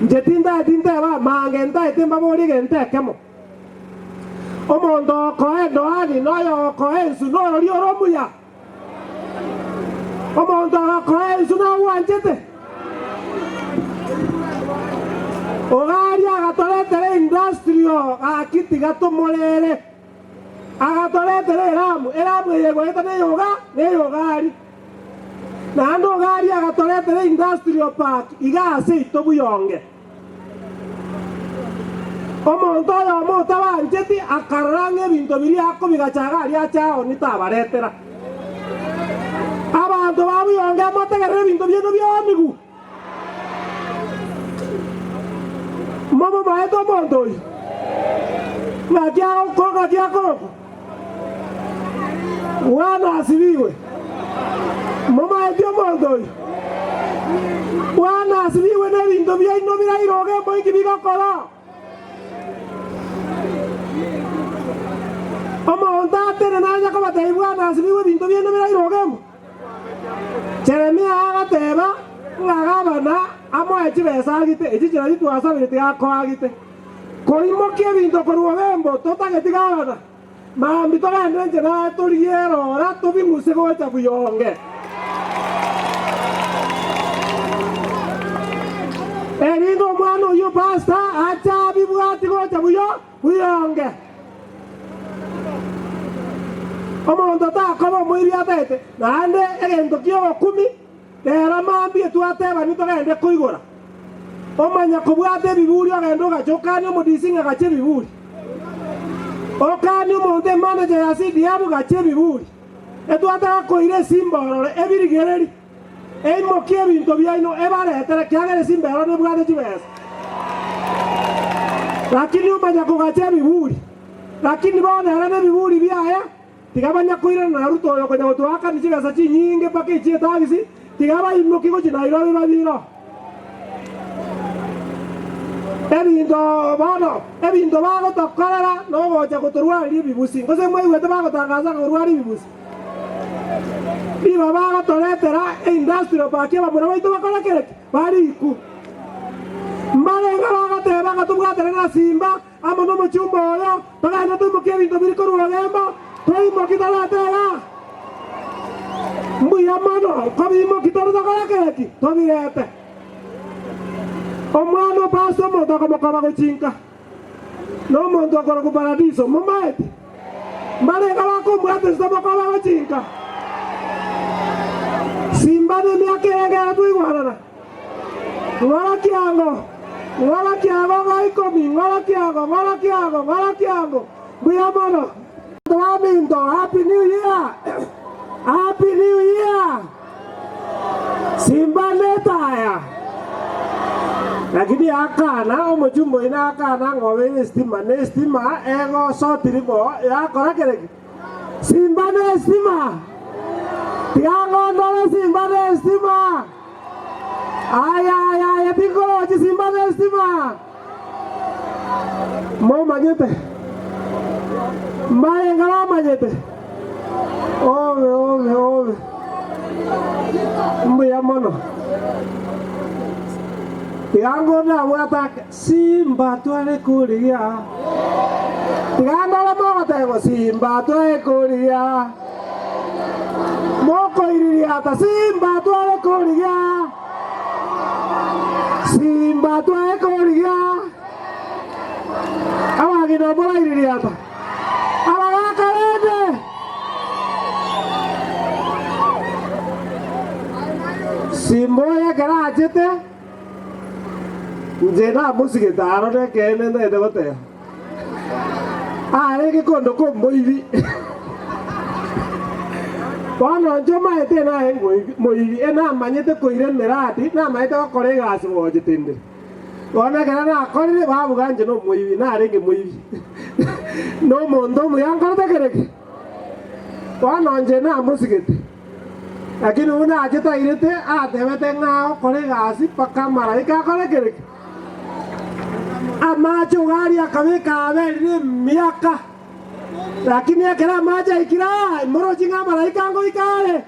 Inche tintaeti ntebe amange, ntaete mbaborie egento ekemo. Omonto okoa endoani na oyokoa ensu norori ore omuya? Omonto ogokoa ensu nogwanchete? Ogaria agatoretera industrial gaki tiga tomorere. Agatoretera eramu, eramu eye egoeta neyoga neyogari. Naende ogaria agatoretera industrial park iga ase ito buyonge. Omonto oyomo otabancheti akarora ng'a ebinto biria akobigacha iga aria ache aoni tabaretera. Abanto ba buyonge motegerere ebinto biaino biaonigwe. Momomaete omonto oyio? Ng'aki agokora, ng'aki akorokwa? Bwana asibigwe. Momaeti omonto oyio? Bwana asibigwe nebinto biaino birairoge moinki bigokora. Omonto atenene anye kobatebia Bwana asibigwe ebinto biaino birairoge mo. Jeremia agateba ng'a gavana amoe chibesa agite, echi chiria twasabire tiga akoagite. Koimokia ebinto korwa obembo totageti gavana, mambia togende inche naye torigie erora tobing'use gocha buyonge. Erinde omwana oyio pastor ache abibwati gocha buyo Bwionge. Omonto takoba omoibi ataete, naende egento ki'ogokumi, rero mambia twatebani togende koigora. Omanya kobwata ebiburi ogende ogache okanie omodisi ng'a gacha ebiburi. Okanie omonto emanager ya CDF gacha ebiburi. Etwataka koira esimba orore ebirigereri. Eimokie ebinto biaino, ebaretere, ekiagera esimba ero nebwate chibesa. Lakini omanya kogacha ebiburi. Lakini bono ere nebiburi biaye, tiga banya koirana na Ruto oyo okonya gotoakania chibesa chinyinge mpaka echie etagisi, tiga baimokie gochia Nairobi babire oo. Ebinto bono, ebinto bagotokorera nogocha gotorwareria ebibusi. Gose mwaigwete bagotangasa ng'a korwaria ebibusi? Nigo bagotoretera eindustrial park abamura baito bakore kere ki? Barikwe. Mbarenge bagoteba ng'a tobwatane na Simba amo nomochumba oyo, togende toimokie ebinto biri korwa Ogembo, toimokie torete igaa. Mbuya mono kobimoki tore tokore kere ki? Tobirete. Omwana o pastor omonto okomokoba gochinka. Nomonto okorokwa Paradiso, momaete? Mbarenge bakombwatisia tomokoba gochinka. Simba nemiaka erenge ere twaigwanana. Ng'ora kiango, ng'ora kiango ng'a ikomi, ng'ora kiango, ng'ora kiango, ng'ora kiango. Mbuya mono. Abanto baminto, Happy New Year! Happy New Year! Simba netaya. Lakini akana, omochumba oino akana ng'a obeire estima, na estima egosotiri bo yakora kere ki? Simba ne estima! Tiga ng'ondore simba ne estima! Aya aya aya tinkorochi simba ne estima! Momanyete? Mbarenge bamanyete? Obe, obe, obe. Mbuya mono. Tiga ngonde abwate ake, Simba tware korigia. Tiga ndore mogoteba, Simba tware korigia. Mokoiririata, Simba tware korigia. Simba twaye korigia. Abagina moraiririata. Abagaka rende. Simba oyo ekero achete, inche namosigete aro nekeene ntagete goteba. Arenge kondoka omoibi. Bono inche omaete naye moibi, enamanyete koira emeradi, namanyete gokora egasi gochete inde. Bono ekero nakorire, babuga inche nomoibi, narenge moibi. Nomonto omuya nkorete kere ki? Bono inche namosigete. Lakini buna achete airete, atebete ng'a agokora egasi mpaka amaraika akore kere ki? Amache ogaria akabeka aberire emiaka, lakini ekero amache aikire aa, imoroche ng'a amalaika ngoika are.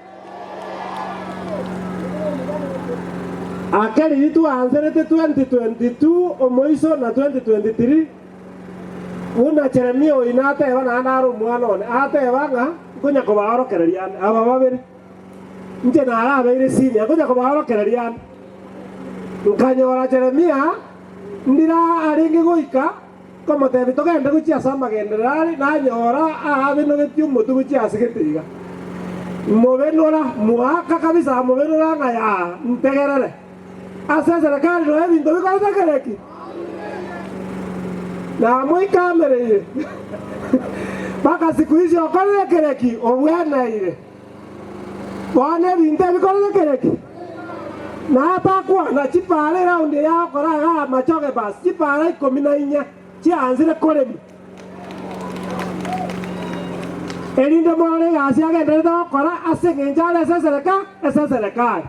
Ake riria twaanserete 2022 omoiso na 2023, buna Jeremia oyio nateba naende are omwana one, ateba ng'a nkonya kobaorokereria ande aba babere. Inche narabeire senior, nkonya kobaorokereria ande. Nkanyora Jeremia ndire arenge goika nkomotebia togende gochia ase amagenderero are, nanyora aabenogetie omotwe gochia ase gete iga. Mobenora, moaka kabisa, mobenora ng'a yaa, ntegerere. Ase eserekari noe ebinto bikorete kere ki? Namoikamereire mpaka siku hizi okorire kere ki? Obweneire. Bono ebinto ebikorete kere ki? Natakwana chipara eraundi eye agokora iga amachoge bas, chipara ikomi na inye chiansire koremwa. Erinde morore egasi agendererete gokora ase engencho are ase esereka ase eserekari.